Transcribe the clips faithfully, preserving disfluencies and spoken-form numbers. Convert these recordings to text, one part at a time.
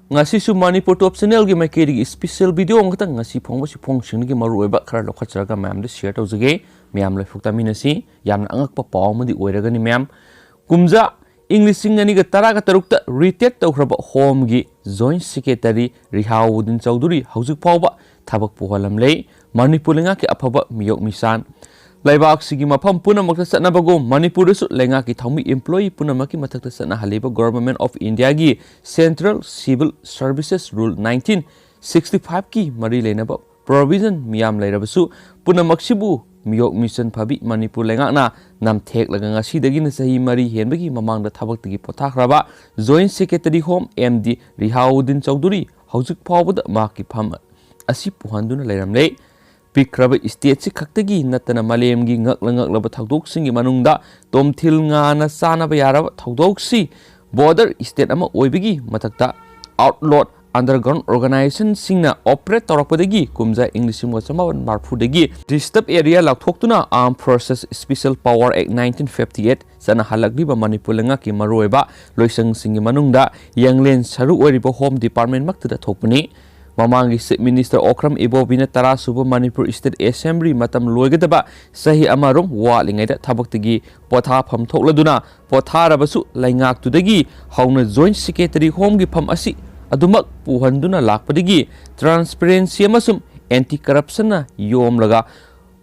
ꯉꯁꯤꯁꯨ ꯃꯅꯤꯄꯨꯔ ꯇꯣꯞ ꯆꯦꯅꯦꯜꯒꯤ ꯃꯥꯏꯀꯩꯗꯒꯤ special video ꯑꯃꯈꯛꯇꯪ, ꯉꯁꯤ ꯐꯣꯡꯕ ꯁꯤꯐꯣꯡꯁꯤꯡꯗꯒꯤ ꯃꯔꯨꯑꯣꯏꯕ ꯈꯔ ꯂꯧꯈꯠꯆꯔꯒ ꯃꯌꯥꯝꯗ ꯁꯤꯌꯔ ꯇꯧꯖꯒꯦ꯫ ꯃꯌꯥꯝ ꯂꯣꯏꯐꯥꯎ ꯇꯥꯃꯤꯟꯅꯁꯤ꯫ ꯌꯥꯝꯅ ꯑꯉꯛꯄ ꯄꯥꯎ ꯑꯃꯗꯤ ꯑꯣꯏꯔꯒꯅꯤ ꯃꯌꯥꯝ꯫ ꯀꯨꯝꯖꯥ ꯏꯪ ꯂꯤꯁꯤꯡ ꯑꯅꯤꯒ ꯇꯔꯥꯒ ꯇꯔꯨꯛꯇ ꯔꯤꯇꯥꯌꯔ ꯇꯧꯈ꯭ꯔꯕ ꯍꯣꯝꯒꯤ ꯖꯣꯏꯟꯠ ꯁꯦꯀ꯭ꯔꯦꯇꯔꯤ ꯔꯤꯍꯥꯎꯗꯤꯟ ꯆꯧꯙꯨꯔꯤ ꯍꯧꯖꯤꯛ ꯐꯥꯎꯕ ꯊꯕꯛ ꯄꯨꯍꯜꯂꯝꯂꯦ꯫ ꯃꯅꯤꯄꯨꯔ ꯂꯩꯉꯥꯛꯀꯤ ꯑꯐꯕ ꯃꯤꯑꯣꯛ ꯃꯤꯁꯥꯟ꯫ ꯂꯩꯕꯥꯛꯁꯤꯒꯤ ꯃꯐꯝ ꯄꯨꯝꯅꯃꯛꯇ ꯆꯠꯅꯕꯒꯨꯝ ꯃꯅꯤꯄꯨꯔꯗꯁꯨ ꯂꯩꯉꯥꯛꯀꯤ ꯊꯧꯃꯤ ꯏꯝꯄ꯭ꯂꯣꯌꯤ ꯄꯨꯝꯅꯃꯛꯀꯤ ꯃꯊꯛꯇ ꯆꯠꯅꯍꯜꯂꯤꯕ Government of Indiaꯒꯤ Central Civil Services Rule nineteen sixty fiveꯀꯤ ꯃꯔꯤ ꯂꯩꯅꯕ ꯄ꯭ꯔꯣꯚꯤꯖꯟ ꯃꯤꯌꯥꯝ ꯂꯩꯔꯕꯁꯨ, ꯄꯨꯝꯅꯃꯛꯁꯤꯕꯨ ꯃꯤꯑꯣꯛ ꯃꯤꯁꯟ ꯐꯕꯤ ꯃꯅꯤꯄꯨꯔ ꯂꯩꯉꯥꯛꯅ ꯅꯝꯊꯦꯛꯂꯒ ꯉꯁꯤꯗꯒꯤꯅ ꯆꯍꯤ ꯃꯔꯤ ꯍꯦꯟꯕꯒꯤ ꯃꯃꯥꯡꯗ ꯊꯕꯛꯇꯒꯤ ꯄꯣꯊꯥꯈ꯭ꯔꯕ joint secretary home M D Riyauddin Chaudhuri ꯍꯧꯖꯤꯛ ꯐꯥꯎꯕꯗ ꯃꯍꯥꯛꯀꯤ ꯐꯝ ꯑꯁꯤ ꯄꯨꯍꯟꯗꯨꯅ ꯂꯩꯔꯝꯂꯦ꯫ ꯄꯤꯛꯈ꯭ꯔꯕ ꯁ꯭ꯇꯦꯠꯁꯤ ꯈꯛꯇꯒꯤ ꯅꯠꯇꯅ ꯃꯥꯂꯦꯝꯒꯤ ꯉꯛꯂ ꯉꯛꯂꯕ ꯊꯧꯗꯣꯛꯁꯤꯡꯒꯤ ꯃꯅꯨꯡꯗ ꯇꯣꯝꯊꯤꯜ ꯉꯥꯅ ꯆꯥꯅꯕ ꯌꯥꯔꯕ ꯊꯧꯗꯣꯛꯁꯤ ꯕꯣꯔꯗꯔ ꯁ꯭ꯇꯦꯠ ꯑꯃ ꯑꯣꯏꯕꯒꯤ ꯃꯊꯛꯇ ꯑꯥꯎꯠꯂꯣꯠ ꯑꯟꯗꯔꯒ꯭ꯔꯥꯎꯟ ꯑꯣꯔꯒꯅꯥꯏꯖꯦꯁꯟꯁꯤꯡꯅ ꯑꯣꯄꯔꯦꯠ ꯇꯧꯔꯛꯄꯗꯒꯤ ꯀꯨꯝꯖꯥ ꯏꯪ ꯂꯤꯁꯤꯡ ꯑꯃꯒ ꯆꯃꯥꯄꯟ ꯃꯔꯤꯐꯨꯗꯒꯤ ꯗꯤꯁꯇꯔꯕ ꯑꯦꯔꯤꯌꯥ ꯂꯥꯎꯊꯣꯛꯇꯨꯅ Armed Forces Special Power Act nineteen fifty eight ꯆꯠꯅꯍꯜꯂꯛꯂꯤꯕ ꯃꯅꯤꯄꯨꯔ ꯂꯩꯉꯥꯛꯀꯤ ꯃꯔꯨꯑꯣꯏꯕ ꯂꯣꯏꯁꯪꯁꯤꯡꯒꯤ ꯃꯅꯨꯡꯗ ꯌꯥꯡꯂꯦꯟ ꯁꯔꯨ ꯑꯣꯏꯔꯤꯕ ꯍꯣꯝ ꯗꯤꯄꯥꯔꯠꯃꯦꯟꯃꯛꯇꯗ ꯊꯣꯛꯄꯅꯤ꯫ ꯃꯃꯥꯡꯒꯤ ꯆꯤꯐ ꯃꯤꯅꯤꯁꯇꯔ ꯑꯣꯀ꯭ꯔꯝ ꯏꯕꯣꯕꯤꯅ ꯇꯔꯥ ꯁꯨꯕ ꯃꯅꯤꯄꯨꯔ ꯁ꯭ꯇꯦꯠ ꯑꯦꯁꯦꯝꯕ꯭ꯂꯤ ꯃꯇꯝ ꯂꯣꯏꯒꯗꯕ ꯆꯍꯤ ꯑꯃꯔꯣꯝ ꯋꯥꯠꯂꯤꯉꯩꯗ ꯊꯕꯛꯇꯒꯤ ꯄꯣꯊꯥꯐꯝ ꯊꯣꯛꯂꯗꯨꯅ ꯄꯣꯊꯥꯔꯕꯁꯨ ꯂꯩꯉꯥꯛꯇꯨꯗꯒꯤ ꯍꯧꯅ ꯖꯣꯏꯟꯠ ꯁꯦꯀ꯭ꯔꯦꯇꯔꯤ ꯍꯣꯝꯒꯤ ꯐꯝ ꯑꯁꯤ ꯑꯗꯨꯃꯛ ꯄꯨꯍꯟꯗꯨꯅ ꯂꯥꯛꯄꯗꯒꯤ ꯇ꯭ꯔꯥꯟꯁꯄꯦꯔꯦꯟꯁꯤ ꯑꯃꯁꯨꯡ ꯑꯦꯟꯇꯤ ꯀꯔꯞꯁꯟꯅ ꯌꯣꯝꯂꯒ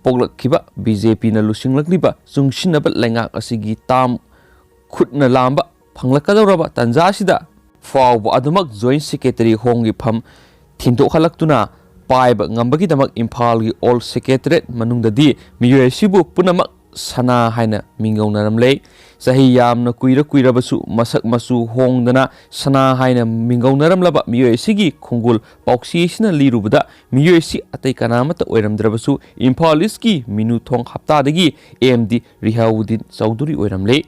ꯄꯣꯛꯂꯛꯈꯤꯕ ꯕꯤ ꯖꯦ ꯄꯤꯅ ꯂꯨꯆꯤꯡꯂꯛꯂꯤꯕ ꯆꯨꯡꯁꯤꯟꯅꯕ ꯂꯩꯉꯥꯛ ꯑꯁꯤꯒꯤ ꯇꯥꯝ ꯈꯨꯠꯅ ꯂꯥꯝꯕ ꯐꯪꯂꯛꯀꯗꯧꯔꯕ ꯇꯥꯟꯖꯥ ꯑꯁꯤꯗ ꯐꯥꯎꯕ ꯑꯗꯨꯃꯛ ꯖꯣꯏꯟꯠ ꯁꯦꯀ꯭ꯔꯦꯇꯔꯤ ꯍꯣꯝꯒꯤ ꯐꯝ ꯊꯤꯟꯗꯣꯛꯍꯜꯂꯛꯇꯨꯅ ꯄꯥꯏꯕ ꯉꯝꯕꯒꯤꯗꯃꯛ ꯏꯝꯐꯥꯜꯒꯤ ꯑꯣꯜ ꯁꯦꯀ꯭ꯔꯦꯇꯔꯦꯠ ꯃꯅꯨꯡꯗꯗꯤ ꯃꯤꯑꯣꯏ ꯑꯁꯤꯕꯨ ꯄꯨꯝꯅꯃꯛ ꯁꯅꯥ ꯍꯥꯏꯅ ꯃꯤꯡꯒꯧꯅꯔꯝꯂꯦ꯫ ꯆꯍꯤ ꯌꯥꯝꯅ ꯀꯨꯏꯔ ꯀꯨꯏꯔꯕꯁꯨ ꯃꯁꯛ ꯃꯆꯨ ꯍꯣꯡꯗꯅ ꯁꯅꯥ ꯍꯥꯏꯅ ꯃꯤꯡꯒꯧꯅꯔꯝꯂꯕ ꯃꯤꯑꯣꯏ ꯑꯁꯤꯒꯤ ꯈꯣꯡꯒꯨꯜ ꯄꯥꯎꯆꯦ ꯑꯁꯤꯅ ꯂꯤꯔꯨꯕꯗ ꯃꯤꯑꯣꯏ ꯑꯁꯤ ꯑꯇꯩ ꯀꯅꯥ ꯑꯃꯠꯇ ꯑꯣꯏꯔꯝꯗ꯭ꯔꯕꯁꯨ ꯏꯝꯐꯥꯜ ꯏꯁꯀꯤ ꯃꯤꯅꯨ ꯊꯣꯡ ꯍꯞꯇꯥꯗꯒꯤ ꯑꯦꯝ ꯗꯤ ꯔꯤꯍꯥꯎꯗꯤꯟ ꯆꯧꯙꯨꯔꯤ ꯑꯣꯏꯔꯝꯂꯦ꯫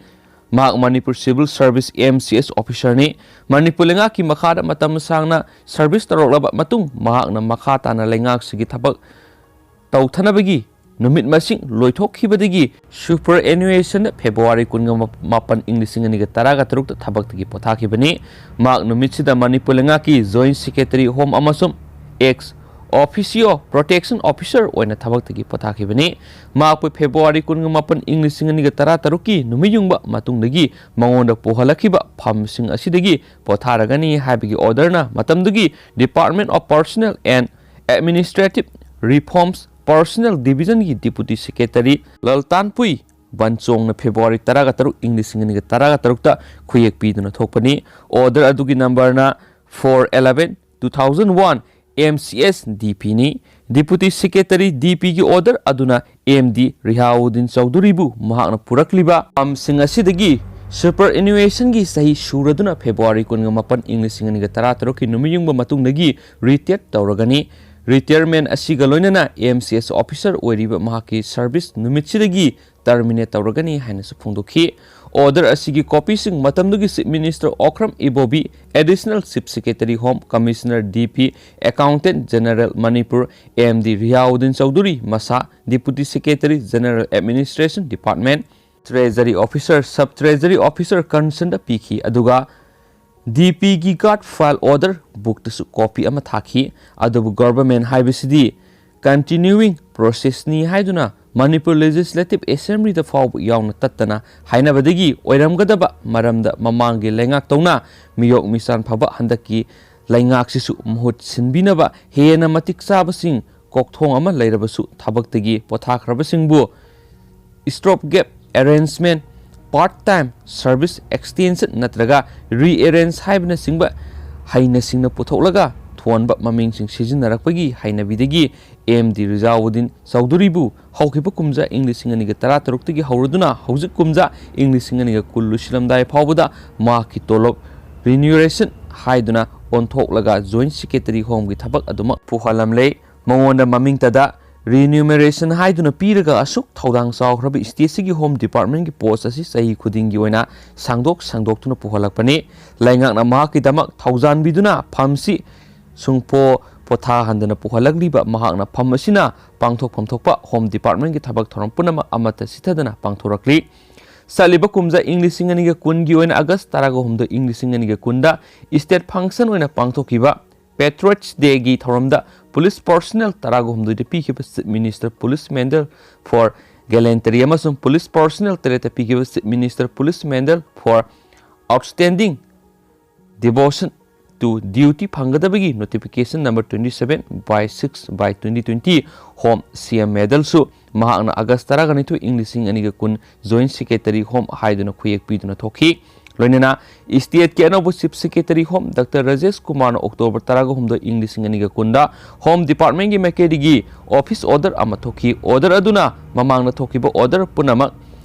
ꯃꯍꯥꯛ Manipur civil service M C S ꯑꯣꯐꯤꯁꯔꯅꯤ꯫ Manipur ꯂꯩꯉꯥꯛꯀꯤ ꯃꯈꯥꯗ ꯃꯇꯝ ꯁꯥꯡꯅ ꯁꯔꯚꯤꯁ ꯇꯧꯔꯛꯂꯕ ꯃꯇꯨꯡ ꯃꯍꯥꯛꯅ ꯃꯈꯥ ꯇꯥꯅ ꯂꯩꯉꯥꯛꯁꯤꯒꯤ ꯊꯕꯛ ꯇꯧꯊꯅꯕꯒꯤ ꯅꯨꯃꯤꯠ ꯃꯁꯤꯡ ꯂꯣꯏꯊꯣꯛꯈꯤꯕꯗꯒꯤ superannuation February ꯀꯨꯟꯒ ꯃꯥꯄꯟ ꯏꯪ ꯂꯤꯁꯤꯡ ꯑꯅꯤꯒ ꯇꯔꯥꯒ ꯇꯔꯨꯛꯇ ꯊꯕꯛꯇꯒꯤ ꯄꯣꯊꯥꯈꯤꯕꯅꯤ꯫ ꯃꯍꯥꯛ ꯅꯨꯃꯤꯠꯁꯤꯗ ꯃꯅꯤꯄꯨꯔ ꯂꯩꯉꯥꯛꯀꯤ Joint Secretary Home ꯑꯃꯁꯨꯡ ex officio protection officer ꯑꯣꯏꯅ ꯊꯕꯛꯇꯒꯤ ꯄꯣꯊꯥꯈꯤꯕꯅꯤ꯫ ꯃꯍꯥꯛꯄꯨ February ꯀꯨꯟꯒ ꯃꯥꯄꯟ ꯏꯪ ꯂꯤꯁꯤꯡ ꯑꯅꯤꯒ ꯇꯔꯥ ꯇꯔꯨꯛꯀꯤ ꯅꯨꯃꯤꯠ ꯌꯨꯡꯕ ꯃꯇꯨꯡꯗꯒꯤ ꯃꯉꯣꯟꯗ ꯄꯨꯍꯜꯂꯛꯈꯤꯕ ꯐꯝꯁꯤꯡ ꯑꯁꯤꯗꯒꯤ ꯄꯣꯊꯥꯔꯒꯅꯤ ꯍꯥꯏꯕꯒꯤ orderꯅ ꯃꯇꯝꯗꯨꯒꯤ Department of Personnel and Administrative Reforms Personnel Divisionꯒꯤ Deputy Secretary ꯂꯜꯇꯥꯟꯄꯨꯏ ꯕꯟꯆꯣꯡꯅ February ꯇꯔꯥꯒ ꯇꯔꯨꯛ ꯏꯪ ꯂꯤꯁꯤꯡ ꯑꯅꯤꯒ ꯇꯔꯥꯒ ꯇꯔꯨꯛꯇ ꯈꯨꯌꯦꯛ ꯄꯤꯗꯨꯅ ꯊꯣꯛꯄꯅꯤ꯫ Order ꯑꯗꯨꯒꯤ numberꯅ four eleven two thousand one M C S D Pꯅꯤ꯫ Deputy Secretary D Pꯒꯤ order ꯑꯗꯨꯅ M D ꯔꯤꯍꯥꯎꯗꯤꯟ ꯆꯧꯙꯨꯔꯤꯕꯨ ꯃꯍꯥꯛꯅ ꯄꯨꯔꯛꯂꯤꯕ ꯐꯝꯁꯤꯡ ꯑꯁꯤꯗꯒꯤ superannuationꯒꯤ ꯆꯍꯤ ꯁꯨꯔꯗꯨꯅ February ꯀꯨꯟꯒ ꯃꯥꯄꯟ ꯏꯪ ꯂꯤꯁꯤꯡ ꯑꯅꯤꯒ ꯇꯔꯥ ꯇꯔꯨꯛꯀꯤ ꯅꯨꯃꯤꯠ ꯌꯨꯡꯕ ꯃꯇꯨꯡꯗꯒꯤ retire ꯇꯧꯔꯒꯅꯤ꯫ Retirement ꯑꯁꯤꯒ ꯂꯣꯏꯅꯅ M C S officer ꯑꯣꯏꯔꯤꯕ ꯃꯍꯥꯛꯀꯤ service ꯅꯨꯃꯤꯠꯁꯤꯗꯒꯤ terminate ꯇꯧꯔꯒꯅꯤ ꯍꯥꯏꯅꯁꯨ ꯐꯣꯡꯗꯣꯛꯈꯤ꯫ Order ꯑꯁꯤꯒꯤ copyꯁꯤꯡ ꯃꯇꯝꯗꯨꯒꯤ Chief Minister ꯑꯣꯀ꯭ꯔꯝ ꯏꯕꯣꯕꯤ, Additional Chief Secretary Home, Commissioner D P, Accountant General Manipur, M D ꯔꯤꯍꯥꯎꯗꯤꯟ Chaudhuri ꯃꯁꯥ, Deputy Secretary General Administration Department, Treasury Officer, Sub Treasury Officer concernedꯗ ꯄꯤꯈꯤ, ꯑꯗꯨꯒ D Pꯒꯤ guard file order bookꯇꯁꯨ copy ꯑꯃ ꯊꯥꯈꯤ꯫ ꯑꯗꯨꯕꯨ government ꯍꯥꯏꯕꯁꯤꯗꯤ continuing processꯅꯤ ꯍꯥꯏꯗꯨꯅ Manipur Legislative Assemblyꯗ ꯐꯥꯎꯕ ꯌꯥꯎꯅ ꯇꯠꯇꯅ ꯍꯥꯏꯅꯕꯗꯒꯤ ꯑꯣꯏꯔꯝꯒꯗꯕ ꯃꯔꯝꯗ ꯃꯃꯥꯡꯒꯤ ꯂꯩꯉꯥꯛꯇꯧꯅ ꯃꯤꯌꯣꯛ ꯃꯤꯆꯥꯟ ꯐꯕ ꯍꯟꯗꯛꯀꯤ ꯂꯩꯉꯥꯛꯁꯤꯁꯨ ꯃꯍꯨꯠ ꯁꯤꯟꯕꯤꯅꯕ ꯍꯦꯟꯅ ꯃꯇꯤꯛ ꯆꯥꯕꯁꯤꯡ ꯀꯣꯛꯊꯣꯡ ꯑꯃ ꯂꯩꯔꯕꯁꯨ ꯊꯕꯛꯇꯒꯤ ꯄꯣꯊꯥꯈ꯭ꯔꯕꯁꯤꯡꯕꯨ stopgap arrangement, part time service extension ꯅꯠꯇ꯭ꯔꯒ rearrange ꯍꯥꯏꯕꯅꯆꯤꯡꯕ ꯍꯩꯅ ꯁꯤꯡꯅ ꯄꯨꯊꯣꯛꯂꯒ ꯊꯣꯟꯕ ꯃꯃꯤꯡꯁꯤꯡ ꯁꯤꯖꯤꯟꯅꯔꯛꯄꯒꯤ ꯍꯩꯅꯕꯤꯗꯒꯤ M D ꯔꯤꯖꯥꯎꯗꯤꯟ ꯆꯧꯙꯨꯔꯤꯕꯨ ꯍꯧꯈꯤꯕ ꯀꯨꯝꯖꯥ ꯏꯪ ꯂꯤꯁꯤꯡ ꯑꯅꯤꯒ ꯇꯔꯥ ꯇꯔꯨꯛꯇꯒꯤ ꯍꯧꯔꯗꯨꯅ ꯍꯧꯖꯤꯛ ꯀꯨꯝꯖꯥ ꯏꯪ ꯂꯤꯁꯤꯡ ꯑꯅꯤꯒ ꯀꯨꯟ ꯂꯣꯏꯁꯤꯜꯂꯝꯗꯥꯏ ꯐꯥꯎꯕꯗ ꯃꯍꯥꯛꯀꯤ ꯇꯣꯂꯣꯞ remuneration ꯍꯥꯏꯗꯨꯅ ꯑꯣꯟꯊꯣꯛꯂꯒ Joint Secretary Homeꯒꯤ ꯊꯕꯛ ꯑꯗꯨꯃꯛ ꯄꯨꯍꯜꯂꯝꯂꯦ꯫ ꯃꯉꯣꯟꯗ ꯃꯃꯤꯡꯇꯗ remuneration ꯍꯥꯏꯗꯨꯅ ꯄꯤꯔꯒ ꯑꯁꯨꯛ ꯊꯧꯗꯥꯡ ꯆꯥꯎꯈ꯭ꯔꯕ stateꯁꯤꯒꯤ Home Departmentꯀꯤ post ꯑꯁꯤ ꯆꯍꯤ ꯈꯨꯗꯤꯡꯒꯤ ꯑꯣꯏꯅ ꯁꯥꯡꯗꯣꯛ ꯁꯥꯡꯗꯣꯛꯇꯨꯅ ꯄꯨꯍꯜꯂꯛꯄꯅꯤ꯫ ꯂꯩꯉꯥꯛꯅ ꯃꯍꯥꯛꯀꯤꯗꯃꯛ ꯊꯧꯖꯥꯟꯕꯤꯗꯨꯅ ꯐꯝꯁꯤ ꯁꯨꯡꯐꯣ ꯄꯣꯊꯥꯍꯟꯗꯅ ꯄꯨꯍꯜꯂꯛꯂꯤꯕ ꯃꯍꯥꯛꯅ ꯐꯝ ꯑꯁꯤꯅ ꯄꯥꯡꯊꯣꯛꯐꯝ ꯊꯣꯛꯄ Home Department ꯀꯤ ꯊꯕꯛ ꯊꯧꯔꯝ ꯄꯨꯝꯅꯃꯛ ꯑꯃꯠꯇ ꯆꯤꯠꯊꯗꯅ ꯄꯥꯡꯊꯣꯔꯛꯂꯤ꯫ ꯆꯠꯂꯤꯕ ꯀꯨꯝꯖꯥ ꯏꯪ ꯂꯤꯁꯤꯡ ꯑꯅꯤꯒ ꯀꯨꯟꯒꯤ ꯑꯣꯏꯅ ꯑꯥꯒꯁ ꯇꯔꯥꯒ ꯍꯨꯝꯗꯣꯏ, ꯏꯪ ꯂꯤꯁꯤꯡ ꯑꯅꯤꯒ ꯀꯨꯟꯗ state function ꯑꯣꯏꯅ ꯄꯥꯡꯊꯣꯛꯈꯤꯕ Patriots Day ꯒꯤ ꯊꯧꯔꯝꯗ police personnel ꯇꯔꯥꯒ ꯍꯨꯝꯗꯣꯏꯗ ꯄꯤꯈꯤꯕ Chief Minister Police Medal for Gallantry ꯑꯃꯁꯨꯡ police personnel ꯇꯔꯦꯠꯇ ꯄꯤꯈꯤꯕ Chief Minister Police Medal for Outstanding Devotion to Duty ꯐꯪꯒꯗꯕꯒꯤ notification number twenty seven by six by twenty twenty Home C M Medal ꯁꯨ ꯃꯍꯥꯛꯅ ꯑꯥꯒꯁ ꯇꯔꯥꯒ ꯅꯤꯊꯣꯏ, ꯏꯪ ꯂꯤꯁꯤꯡ ꯑꯅꯤꯒ ꯀꯨꯟ Joint Secretary Home ꯍꯥꯏꯗꯨꯅ ꯈꯨꯌꯦꯛ ꯄꯤꯗꯨꯅ ꯊꯣꯛꯈꯤ꯫ ꯂꯣꯏꯅꯅ state ꯀꯤ ꯑꯅꯧꯕ Chief Secretary Home doctor Rajesh ꯀꯨꯃꯥꯔꯅ ꯑꯣꯛꯇꯣꯕꯔ ꯇꯔꯥꯒ ꯍꯨꯝꯗꯣꯏ, ꯏꯪ ꯂꯤꯁꯤꯡ ꯑꯅꯤꯒ ꯀꯨꯟꯗ Home Department ꯀꯤ ꯃꯥꯏꯀꯩꯗꯒꯤ office order ꯑꯃ ꯊꯣꯛꯈꯤ꯫ Order ꯑꯗꯨꯅ ꯃꯃꯥꯡꯗ ꯊꯣꯛꯈꯤꯕ order ꯄꯨꯝꯅꯃꯛ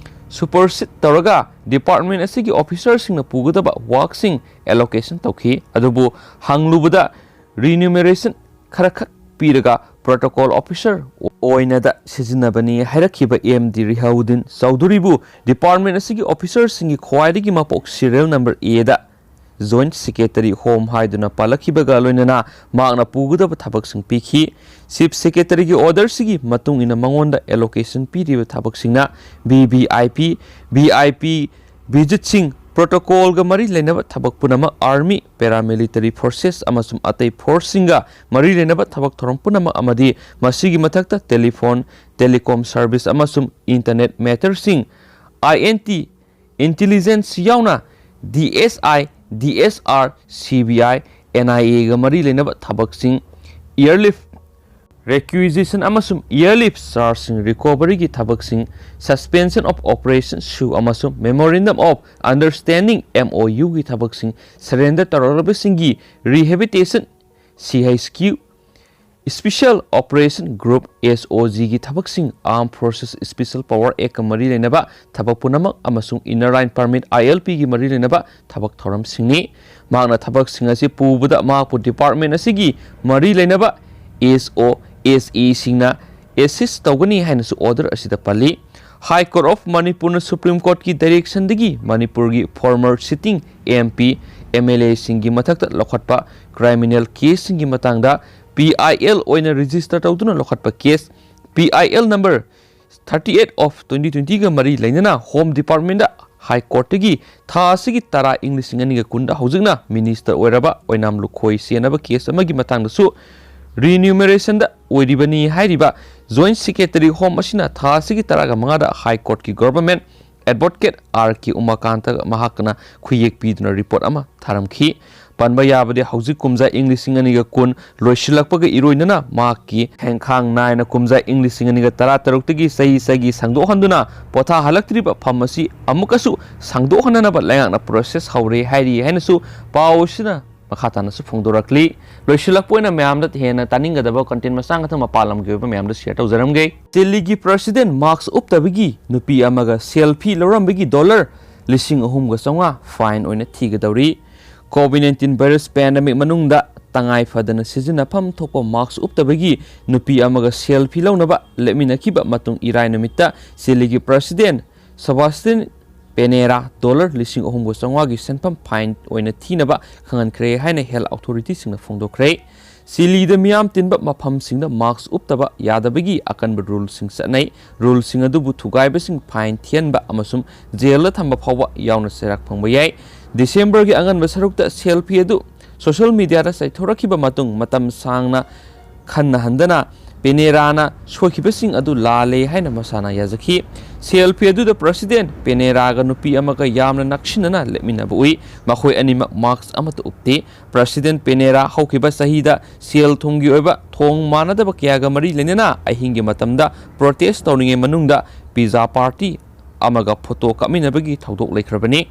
supersede ꯇꯧꯔꯒ department ꯑꯁꯤꯒꯤ officer ꯁꯤꯡꯅ ꯄꯨꯒꯗꯕ work ꯁꯤꯡ allocation ꯇꯧꯈꯤ꯫ ꯑꯗꯨꯕꯨ ꯍꯪꯂꯨꯕꯗ remuneration ꯈꯔꯈꯛ ꯄꯤꯔꯒ protocol officer ꯑꯣꯏꯅꯗ ꯁꯤꯖꯤꯟꯅꯕꯅꯤ ꯍꯥꯏꯔꯛꯈꯤꯕ M D ꯔꯤꯍꯥꯎꯗꯤꯟ ꯆꯧꯙꯨꯔꯤꯕꯨ department ꯑꯁꯤꯒꯤ officer ꯁꯤꯡꯒꯤ ꯈ꯭ꯋꯥꯏꯗꯒꯤ ꯃꯄꯣꯛ serial number A the Joint Secretary Home ꯍꯥꯏꯗꯨꯅ ꯄꯥꯜꯂꯛꯈꯤꯕꯒ ꯂꯣꯏꯅꯅ ꯃꯍꯥꯛꯅ ꯄꯨꯒꯗꯕ ꯊꯕꯛꯁꯤꯡ ꯄꯤꯈꯤ꯫ Chief Secretary ꯒꯤ order ꯁꯤꯒꯤ ꯃꯇꯨꯡ ꯏꯟꯅ ꯃꯉꯣꯟꯗ allocation ꯄꯤꯔꯤꯕ ꯊꯕꯛꯁꯤꯡꯅ V V I P, V I P visit ꯁꯤꯡ, protocol ꯒ ꯃꯔꯤ ꯂꯩꯅꯕ ꯊꯕꯛ ꯄꯨꯝꯅꯃꯛ, army, paramilitary forces ꯑꯃꯁꯨꯡ ꯑꯇꯩ force ꯁꯤꯡꯒ ꯃꯔꯤ ꯂꯩꯅꯕ ꯊꯕꯛ ꯊꯧꯔꯝ ꯄꯨꯝꯅꯃꯛ ꯑꯃꯗꯤ ꯃꯁꯤꯒꯤ ꯃꯊꯛꯇ telephone, telecom service ꯑꯃꯁꯨꯡ internet matter ꯁꯤꯡ, I N T, intelligence ꯌꯥꯎꯅ D S I, D S R, C B I, N I A ꯒ ꯃꯔꯤ ꯂꯩꯅꯕ ꯊꯕꯛꯁꯤꯡ, airlift requisition ꯑꯃꯁꯨꯡ airlift charge ꯁꯤꯡ recovery ꯒꯤ ꯊꯕꯛꯁꯤꯡ, suspension of operation ꯁꯨ ꯑꯃꯁꯨꯡ memorandum of understanding, M O U, ꯒꯤ ꯊꯕꯛꯁꯤꯡ, surrender ꯇꯧꯔꯛꯂꯕꯁꯤꯡꯒꯤ rehabilitation, C H Q, Special Operation Group, S O G, ꯒꯤ ꯊꯕꯛꯁꯤꯡ, Armed Forces Special Power Act ꯀ ꯃꯔꯤ ꯂꯩꯅꯕ ꯊꯕꯛ ꯄꯨꯝꯅꯃꯛ ꯑꯃꯁꯨꯡ Inner Line Permit, I L P, ꯒꯤ ꯃꯔꯤ ꯂꯩꯅꯕ ꯊꯕꯛ ꯊꯧꯔꯝꯁꯤꯡꯅꯤ꯫ ꯃꯍꯥꯛꯅ ꯊꯕꯛꯁꯤꯡ ꯑꯁꯤ ꯄꯨꯕꯗ ꯃꯍꯥꯛꯄꯨ department ꯑꯁꯤꯒꯤ ꯃꯔꯤ ꯂꯩꯅꯕ S O, S E ꯁꯤꯡꯅ assist ꯇꯧꯒꯅꯤ ꯍꯥꯏꯅꯁꯨ order ꯑꯁꯤꯗ ꯄꯜꯂꯤ꯫ High Court of Manipur ꯅ Supreme Court ꯀꯤ direction ꯗꯒꯤ ꯃꯅꯤꯄꯨꯔꯒꯤ former sitting M P, M L A ꯁꯤꯡꯒꯤ ꯃꯊꯛꯇ ꯂꯧꯈꯠꯄ criminal case ꯁꯤꯡꯒꯤ ꯃꯇꯥꯡꯗ P I L ꯑꯣꯏꯅ register ꯇꯧꯗꯨꯅ ꯂꯧꯈꯠꯄ case P I L number thirty eight of twenty twenty ꯒ ꯃꯔꯤ ꯂꯩꯅꯅ Home Department ꯗ High Court ꯇꯒꯤ ꯊꯥ ꯑꯁꯤꯒꯤ ꯇꯔꯥ ꯏꯪ ꯂꯤꯁꯤꯡ ꯑꯅꯤꯒ ꯀꯨꯟꯗ ꯍꯧꯖꯤꯛꯅ Minister ꯑꯣꯏꯔꯕ ꯑꯣꯏꯅꯥꯝ ꯂꯨꯈꯣꯏ ꯁꯦꯟꯅꯕ case ꯑꯃꯒꯤ ꯃꯇꯥꯡꯗꯁꯨ remuneration ꯗ ꯑꯣꯏꯔꯤꯕꯅꯤ ꯍꯥꯏꯔꯤꯕ Joint Secretary Home ꯑꯁꯤꯅ ꯊꯥ ꯑꯁꯤꯒꯤ ꯇꯔꯥꯒ ꯃꯉꯥꯗ High Court ꯀꯤ Government Advocate R K ꯎꯃꯥꯀꯥꯟꯇ ꯃꯍꯥꯛꯅ ꯈꯨꯌꯦꯛ ꯄꯤꯗꯨꯅ report ꯑꯃ ꯊꯥꯔꯝꯈꯤ꯫ ꯄꯟꯕ ꯌꯥꯕꯗꯤ ꯍꯧꯖꯤꯛ ꯀꯨꯝꯖꯥ ꯏꯪ ꯂꯤꯁꯤꯡ ꯑꯅꯤꯒ ꯀꯨꯟ ꯂꯣꯏꯁꯤꯜꯂꯛꯄꯒ ꯏꯔꯣꯏꯅꯅ ꯃꯍꯥꯛꯀꯤ ꯈꯦꯡꯈꯥꯡ ꯅꯥꯏꯅ ꯀꯨꯝꯖꯥ ꯏꯪ ꯂꯤꯁꯤꯡ ꯑꯅꯤꯒ ꯇꯔꯥ ꯇꯔꯨꯛꯇꯒꯤ ꯆꯍꯤ ꯆꯍꯤꯒꯤ ꯁꯥꯡꯗꯣꯛꯍꯟꯗꯨꯅ ꯄꯣꯊꯥꯍꯜꯂꯛꯇ꯭ꯔꯤꯕ ꯐꯝ ꯑꯁꯤ ꯑꯃꯨꯛꯀꯁꯨ ꯁꯥꯡꯗꯣꯛꯍꯟꯅꯅꯕ ꯂꯩꯉꯥꯛꯅ process ꯍꯧꯔꯦ ꯍꯥꯏꯔꯤ ꯍꯥꯏꯅꯁꯨ ꯄꯥꯎ ꯑꯁꯤꯅ ꯃꯈꯥ ꯇꯥꯅꯁꯨ ꯐꯣꯡꯗꯣꯔꯛꯂꯤ꯫ ꯂꯣꯏꯁꯤꯜꯂꯛꯄ ꯑꯣꯏꯅ ꯃꯌꯥꯝꯗ ꯍꯦꯟꯅ ꯇꯥꯅꯤꯡꯒꯗꯕ content ꯃꯆꯥ ꯃꯊꯪ ꯃꯄꯥꯟ ꯂꯝꯒꯤ ꯑꯣꯏꯕ ꯃꯌꯥꯝꯗ share ꯇꯧꯖꯔꯝꯒꯦ꯫ ꯆꯤꯂꯤꯒꯤ President mask ꯎꯞꯇꯕꯒꯤ ꯅꯨꯄꯤ ꯑꯃꯒ selfie ꯂꯧꯔꯝꯕꯒꯤ dollar ꯂꯤꯁꯤꯡ ꯑꯍꯨꯝꯒ ꯆꯥꯝꯃꯉꯥ fine ꯑꯣꯏꯅ ꯊꯤꯒꯗꯧꯔꯤ꯫ COVID nineteen virus pandemic ꯃꯅꯨꯡꯗ ꯇꯉꯥꯏ ꯐꯗꯅ ꯁꯤꯖꯤꯟꯅꯐꯝ ꯊꯣꯛꯄ mask ꯎꯞꯇꯕꯒꯤ ꯅꯨꯄꯤ ꯑꯃꯒ selfie ꯂꯧꯅꯕ ꯂꯦꯞꯃꯤꯟꯅꯈꯤꯕ ꯃꯇꯨꯡ ꯏꯔꯥꯏ ꯅꯨꯃꯤꯠꯇ ꯆꯤꯂꯤꯒꯤ President Sebastian Piñera dollar ꯂꯤꯁꯤꯡ ꯑꯍꯨꯝꯒ ꯆꯥꯝꯃꯉꯥꯒꯤ ꯁꯦꯟꯐꯝ fine ꯑꯣꯏꯅ ꯊꯤꯅꯕ ꯈꯪꯍꯟꯈ꯭ꯔꯦ ꯍꯥꯏꯅ health authority ꯁꯤꯡꯅ ꯐꯣꯡꯗꯣꯛꯈ꯭ꯔꯦ꯫ ꯆꯤꯂꯤꯗ ꯃꯤꯌꯥꯝ ꯇꯤꯟꯕ ꯃꯐꯝꯁꯤꯡꯗ mask ꯎꯞꯇꯕ ꯌꯥꯗꯕꯒꯤ ꯑꯀꯟꯕ rule ꯁꯤꯡ ꯆꯠꯅꯩ꯫ Rule ꯁꯤꯡ ꯑꯗꯨꯕꯨ ꯊꯨꯒꯥꯏꯕꯁꯤꯡ fine ꯊꯤꯍꯟꯕ ꯑꯃꯁꯨꯡ jail ꯗ ꯊꯝꯕ ꯐꯥꯎꯕ ꯌꯥꯎꯅ ꯆꯩꯔꯥꯛ ꯐꯪꯕ ꯌꯥꯏ꯫ December ꯒꯤ ꯑꯉꯟꯕ ꯁꯔꯨꯛꯇ selfie ꯑꯗꯨ social media ꯗ ꯆꯥꯏꯊꯣꯔꯛꯈꯤꯕ ꯃꯇꯨꯡ ꯃꯇꯝ ꯁꯥꯡꯅ ꯈꯟꯅꯍꯟꯗꯅ Piñera ꯅ ꯁꯣꯏꯈꯤꯕꯁꯤꯡ ꯑꯗꯨ ꯂꯥꯜꯂꯦ ꯍꯥꯏꯅ ꯃꯁꯥꯅ ꯌꯥꯖꯈꯤ꯫ Selfie ꯑꯗꯨꯗ President Piñera ꯒ ꯅꯨꯄꯤ ꯑꯃꯒ ꯌꯥꯝꯅ ꯅꯛꯁꯤꯟꯅꯅ ꯂꯦꯞꯃꯤꯟꯅꯕ ꯎꯏ꯫ ꯃꯈꯣꯏ ꯑꯅꯤꯃꯛ mask ꯑꯃꯠꯇ ꯎꯞꯇꯦ꯫ President Piñera ꯍꯧꯈꯤꯕ ꯆꯍꯤꯗ ꯁꯦꯜ ꯊꯨꯝꯒꯤ ꯑꯣꯏꯕ ꯊꯣꯡ ꯃꯥꯟꯅꯗꯕ ꯀꯌꯥꯒ ꯃꯔꯤ ꯂꯩꯅꯅ ꯑꯍꯤꯡꯒꯤ ꯃꯇꯝꯗ protest ꯇꯧꯔꯤꯉꯩ ꯃꯅꯨꯡꯗ pizza party ꯑꯃꯒ photo ꯀꯥꯞꯃꯤꯟꯅꯕꯒꯤ ꯊꯧꯗꯣꯛ ꯂꯩꯈ꯭ꯔꯕꯅꯤ꯫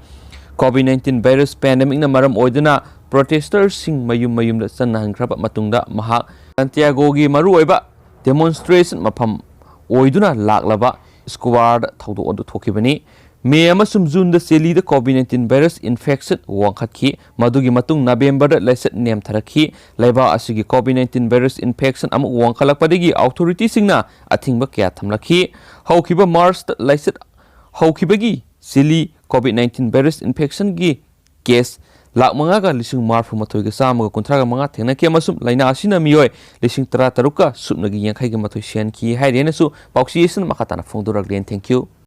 COVID nineteen virus pandemic ꯅ ꯃꯔꯝ ꯑꯣꯏꯗꯨꯅ protester ꯁꯤꯡ ꯃꯌꯨꯝ ꯃꯌꯨꯝꯗ ꯆꯠꯅꯍꯟꯈ꯭ꯔꯕ ꯃꯇꯨꯡꯗ ꯃꯍꯥꯛ Santiago ꯒꯤ ꯃꯔꯨꯑꯣꯏꯕ demonstration ꯃꯐꯝ ꯑꯣꯏꯗꯨꯅ ꯂꯥꯛꯂꯕ square ꯗ ꯊꯧꯗꯣꯛ ꯑꯗꯨ ꯊꯣꯛꯈꯤꯕꯅꯤ꯫ May ꯑꯃꯁꯨꯡ June ꯗ ꯆꯤꯂꯤꯗ COVID nineteen virus infection ꯋꯥꯡꯈꯠꯈꯤ꯫ ꯃꯗꯨꯒꯤ ꯃꯇꯨꯡ November ꯗ ꯂꯥꯏꯆꯠ ꯅꯦꯝꯊꯔꯛꯈꯤ꯫ ꯂꯩꯕꯥꯛ ꯑꯁꯤꯒꯤ COVID nineteen virus infection ꯑꯃꯨꯛ ꯋꯥꯡꯈꯠꯂꯛꯄꯗꯒꯤ authority ꯁꯤꯡꯅ ꯑꯊꯤꯡꯕ ꯀꯌꯥ ꯊꯝꯂꯛꯈꯤ꯫ ꯍꯧꯈꯤꯕ March ꯇ ꯂꯥꯏꯆꯠ ꯍꯧꯈꯤꯕꯒꯤ ꯆꯤꯂꯤ COVID nineteen virus infection ꯒꯤ case ꯂꯥꯈ ꯃꯉꯥꯒ ꯂꯤꯁꯤꯡ ꯃꯔꯤꯐꯨ ꯃꯥꯊꯣꯏꯒ ꯆꯥꯝꯃꯒ ꯀꯨꯟꯊ꯭ꯔꯥꯒ ꯃꯉꯥ ꯊꯦꯡꯅꯈꯤ ꯑꯃꯁꯨꯡ ꯂꯥꯏꯅꯥ ꯑꯁꯤꯅ ꯃꯤꯑꯣꯏ ꯂꯤꯁꯤꯡ ꯇꯔꯥ ꯇꯔꯨꯛꯀ ꯁꯨꯞꯅꯒꯤ ꯌꯥꯡꯈꯩꯒ ꯃꯥꯊꯣꯏ ꯁꯤꯍꯟꯈꯤ ꯍꯥꯏꯔꯤ ꯍꯥꯏꯅꯁꯨ ꯄꯥꯎꯆꯦ ꯑꯁꯤꯅ ꯃꯈꯥ ꯇꯥꯅ ꯐꯣꯡꯗꯣꯔꯛꯂꯤ꯫ Thank you꯫